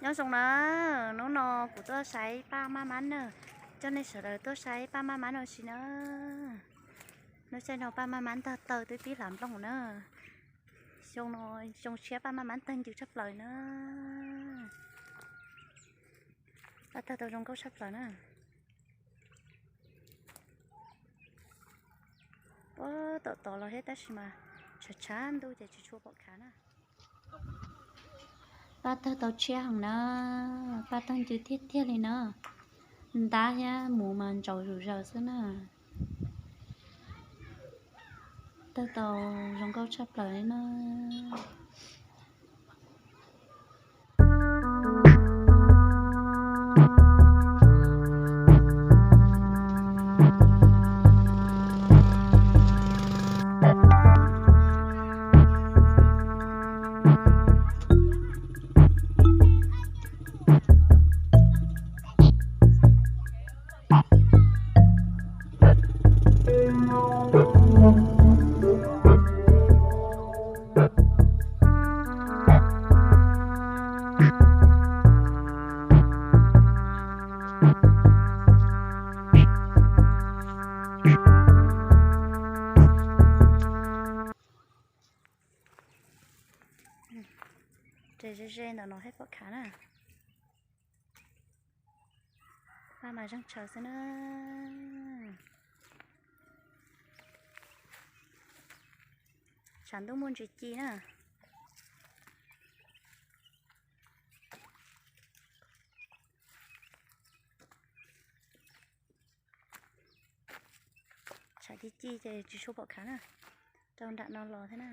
Nyob zoo na, hnub no kuv tuaj saib paj maj mab na, coj nej sawv daws tuaj saib paj maj mab no sis na. Lub caij no paj maj mab ntag taw twb pib hlav nplooj na. Xyoo no, xyoo tshiab paj maj mab tawg ncw tshaj plaws na. Paj tawg tau zoo nkauj tshaj plaws na. Puag tom tod los thiab tab sis mas tshav tshav ntuj ces tsis tshua pom khav na. Paj tawg tau tshiab heev na, paj tawg ncw tiag tiag li na. Ntab thiab mus mas ntsaus zom zaws xwb na. Tawg tau zoo nkauj tshaj plaws li na. Ces ze ze ntawm no thiaj pom khav na. Paj mas zeeg tshaw xwb na. Tshav ntuj muaj ntsis ci na. Tshav ci ci ces tsis tshua pom khav na. Rau nram no los thiab na.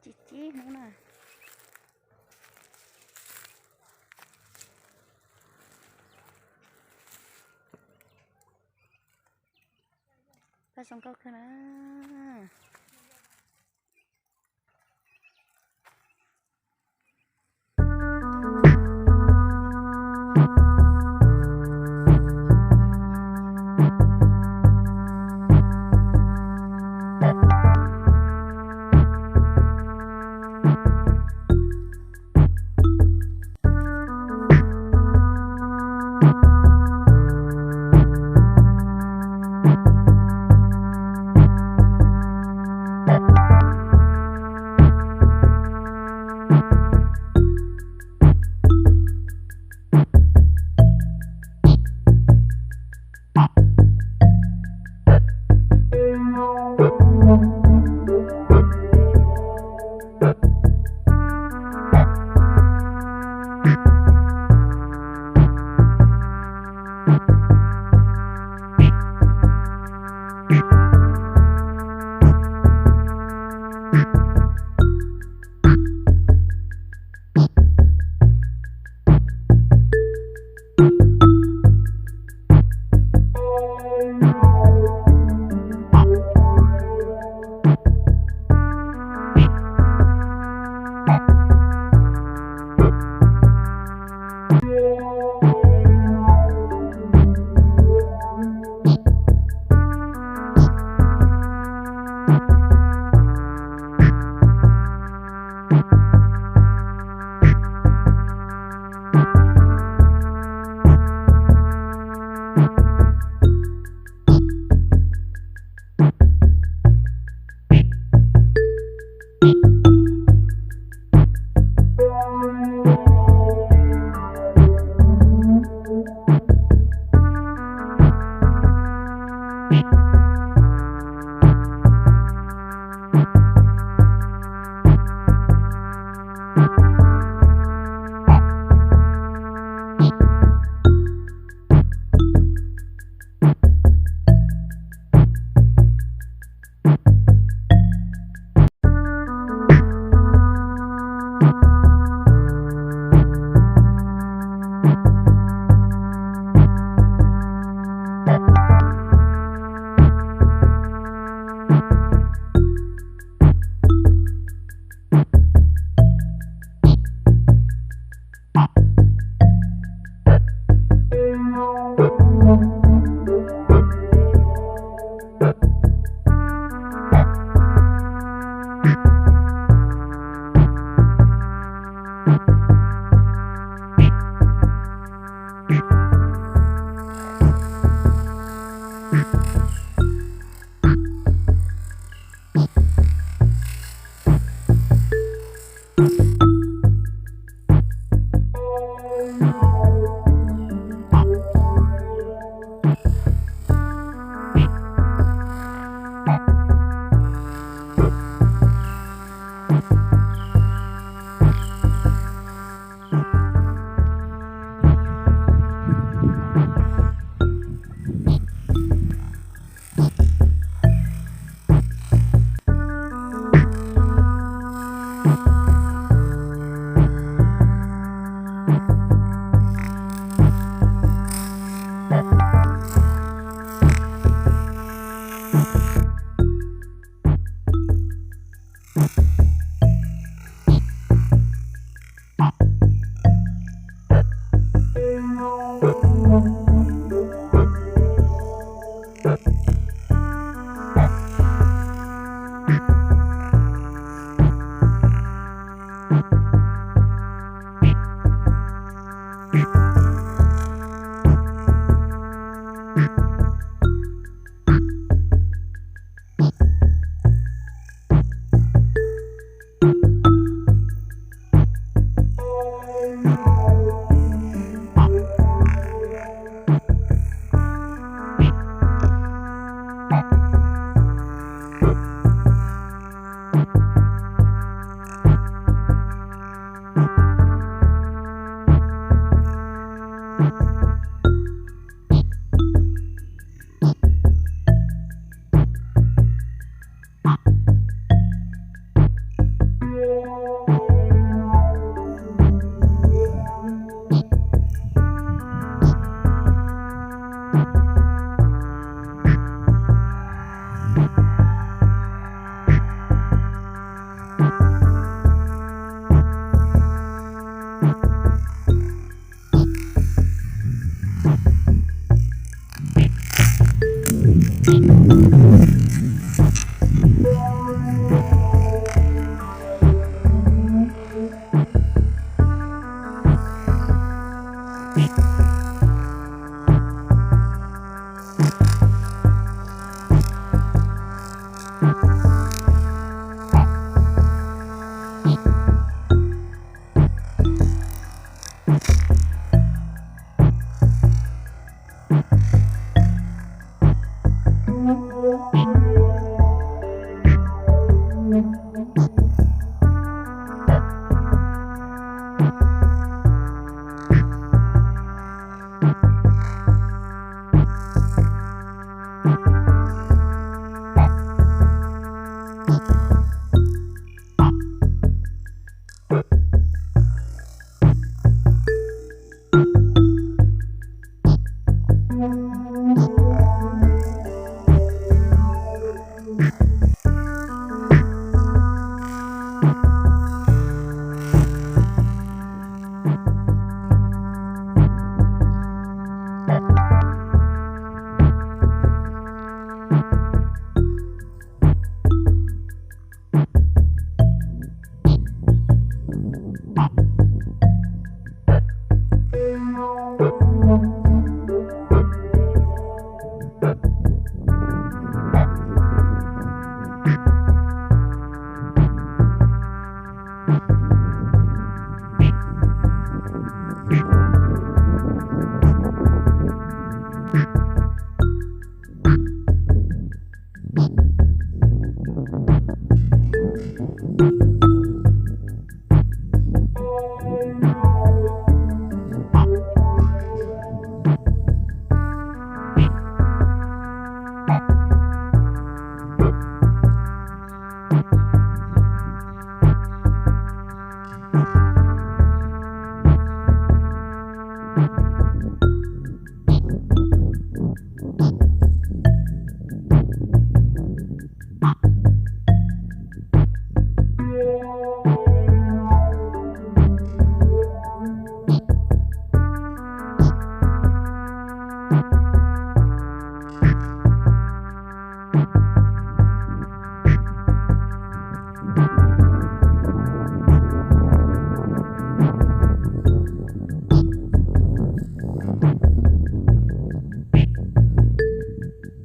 Ci ci hnub na. Paj zoo nkauj kawg na.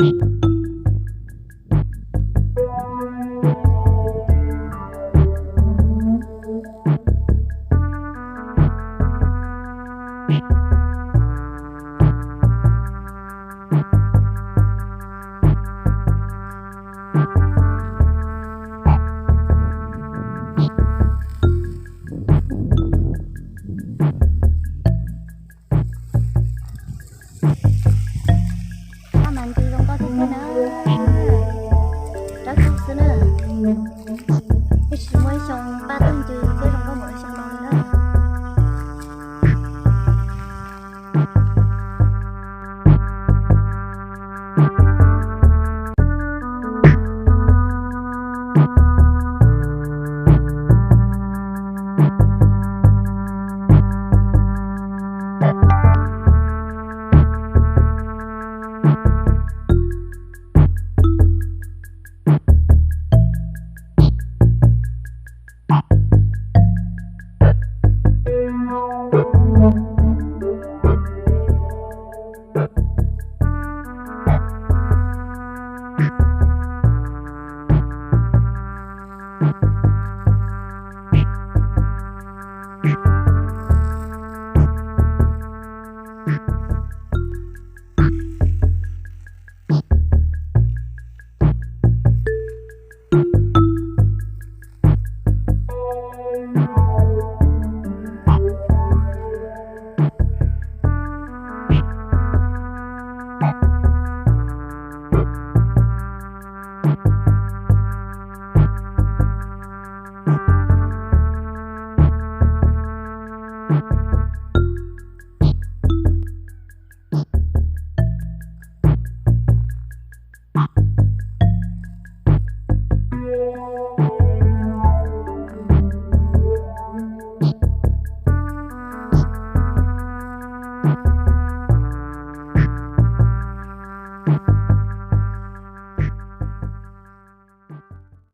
Koj mas ntws zoo nkauj tiag tiag na. Dawb paug xwb na. Tab sis muaj ib xyoo paj tag ntws thiab zoo nkauj npaum xyoo no li na.